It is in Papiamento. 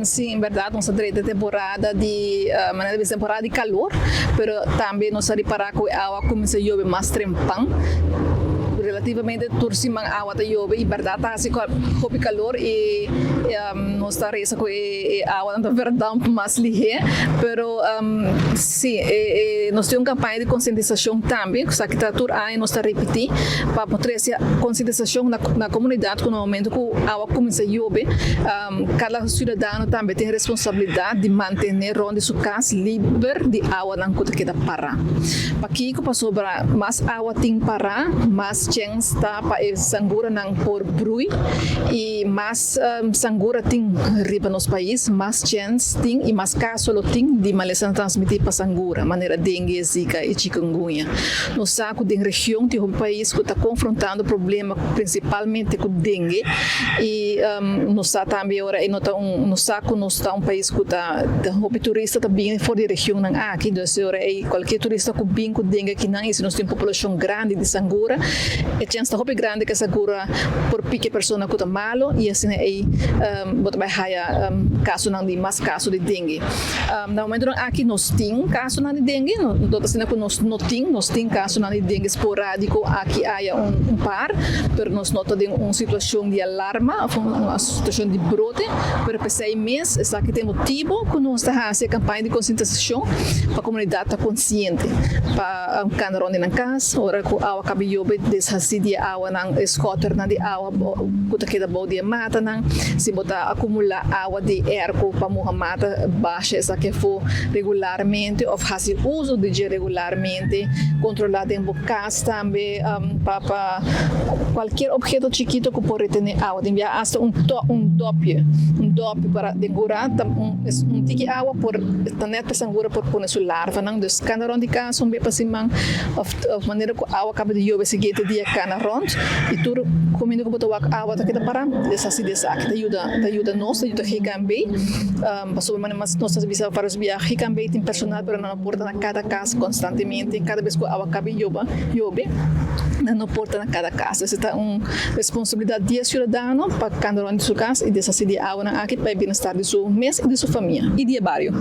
Si, en berdad nos a drenta temporada di, manera di bisa, temporada di calor, pero tambe nos a ripara cu e awa a cuminsa yobe mas trempan. Relativamente tur siman awa ta yobe y berdad ta haci hopi calor y nos ta reza cu e awanan ta verdamp mas lihe. Pero si, nos tin un campaña di concientisacion tambe, esaki ta tur aña nos ta ripiti pa por trece concientisacion na comunidad cu na momento cu awa cuminsa yobe, Kada siudadano tambe tin responsabilidat di mantené rònt di su kas liber di awanan ku ta keda pará. Pakiko? Pasobra mas awa tin pará, mas chèns ta pa e sanguranan por brui i mas sangura tin riba nos pais, mas chèns tin i mas kaso lo tin di malesanan transmití pa sangura, manera dengue, zika i chikungunya. Nos sa ku den region tin hopi pais ku ta konfrontando problema prinsipalmente ku dengue. I nos sa tambe ora e no ta un, nos sa ku nos ta un pais ku ta hopi turista ta bini for di regionnan aki, dus e ora ei kualkier turista ku bin ku dengue akinan i si nos tin un populashon grandi di sangura e chèns ta hopi grandi ku e sangura por piki e persona ku ta malo i asina ei bo ta bai haya kasonan di mas kaso di dengue. Na momentonan aki nos tin kasonan di dengue, no ta asina ku nos no tin, nos tin kasonan di dengue sporadiko aki aya un par, pero nos no ta den un situashon di alarma òf un situashon di brote, pero p'esei mes esaki ta e motibu ku nos ta hasi e kampaña di konsientisashon pa komunidat ta konsiente pa kanda rònt di nan kas ora ku awa kaba yobe deshasí di e awanan, e skòternan di awa ku ta keda bou di e matanan, si bo ta akumulá awa di èrko pa muha mata basha esaki afó regularmente òf hasi uso di dje regularmente, kontrolá den bo kas tambe pa pa kualkier obheto chikito ku por retené awa. Tin bia asta un to un dòpje, un dòpje para den gura ta un un tiki awa por ta nèt pa sangura por pone su larvanan. Dus kanda rònt di kas un bia pa siman òf òf manera ku awa kaba di yobe siguiente dia kana rònt i tur kuminda ku bo ta wak awa ta keda pará. Deshasí di esaki ta yuda ta yuda nos ta yuda GKMB pasobra manera mas nos ta bisa varios bia GKMB tin personal pero nan no por ta na kada kas konstantemente kada bes ku awa kaba di yoba yobe nan no por ta na kada kas. Esei ta un responsabilidat di e siudadano pa kanda rònt di su kas i deshasí di e awanan aki pa e bienestar di su mes i di su famia i di e bario.